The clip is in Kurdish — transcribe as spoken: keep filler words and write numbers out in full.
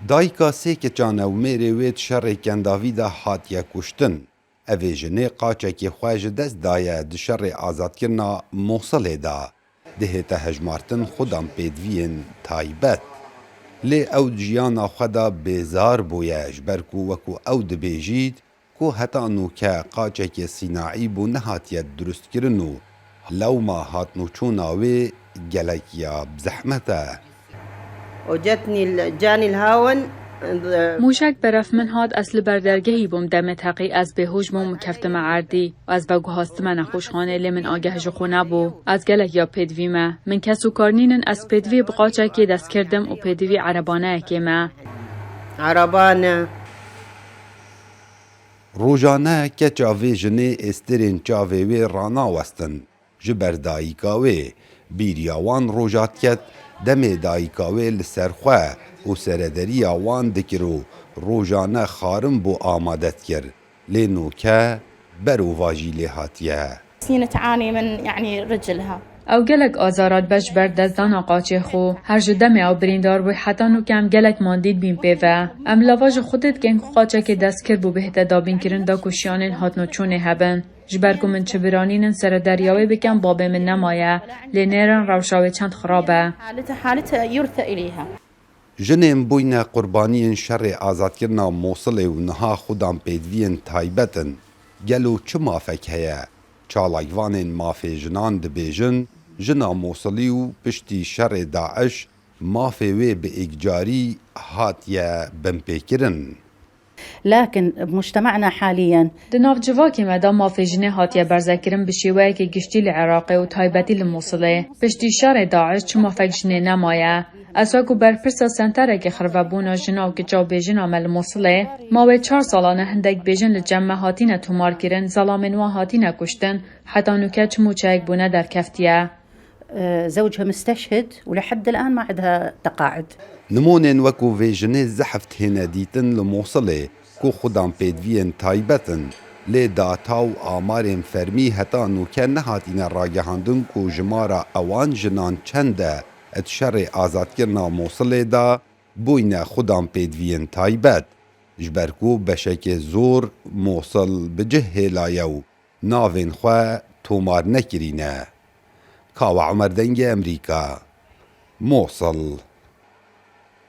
Dayika sê keçan û mêrê wê di şerê kendavî de hatiye kuştin. Evê jinê qaçekê xwe ji dest daye di şerê azadkirina Mosilê de. Dihête hejmartin xudan pêdiviyên taybet. Lê ew di jiyana xwe de bêzar bûye, ji ber ku wekû ew dibêjît, ku heta nûke qaçekê sînaî bû nehatiye durustkirin û lewma hatnûçûna wê gelek ya bi zehmet e. وجتني ال- جاني الهاون. Mûşek beref min hat, ez li ber dergehî bûm, demê teqî ez bêhoş bûm û keftime erdî. Ez veguhastime nexweşxanê, lê min ageh ji xwe nebû. Ez gelek ya pêdivî me. Min kes û kar nînin, ez pêdivî bi qaçekê dest kirdim û pêdivî erebaneyekê me. عربانه. Rojane keça vê jinê êstirên çavê wê ranawestin. Ji ber dayika wê, bîriya wan roja diket, demê dayika wê li ser xwe û serederiya wan dikir û rojane xarin bo amade dikir. Lê nûke berovajî lê hatiye. سنين تعاني من يعني رجلها. Ew gelek azara dibe ji ber destdana qaçê xwe. Her ji demê ew birîndar bû, heta nûke em gelek mandî dibîn pê ve. Em lava ji Xwedê dikin ku qaçekê destkir bû bihête dabînkirin da ku şiyanên hatnoçûnê hebin. Ji ber ku min çi biranînin sere derya wê bikin, babê min nemaye. Lê nêrin rewşa wê çend xirab e. حالتها حالتها يرثى إليها. Jinên bûyne qurbaniyên şerê azadkirina Mosilê û niha xudan pêdiviyên taybet in. Gelo çi mafek heye? Çalakvanên mafê jinan dibêjin, jina Mosilî û piştî şerê DAIŞ mafê wê bi êkcarî hatiye binpêkirin. لكن بمجتمعنا حاليا Di nav civakê me de mafê jinê hatiye berzekirin bi şêweyekê giştî li Iraqê û taybetî li Mosilê. Piştî şerê DAIŞ çi mafek jinê nemaye. Ez wekû berpirsa senterekê xirvebûna jina û kiça û bêjina me li Mosilê, mawê çar salan e hindek bêjin li cem me hatine tomarkirin, zelamên wan hatine kuştin, heta nûke çi mûçeyek bûne derkeftiye. آه، زوجها مستشهد ولحد الآن ما عندها تقاعد. Nimonên wekû vê jinê zehf têne dîtin li Mosilê, ku xudan pêdiviyên taybet in, lê data û amarên fermî heta nûke nehatine ragihandin ku jimara ewan jinan çend e di şerê azadkirina Mosilê de bûyne xudan pêdiviyên taybet, ji ber ku beşekê zor Mosil bi cih hêlaye û navên xwe tomar nekirîne. Kawa Umer Dengê Emerîka, Mosil.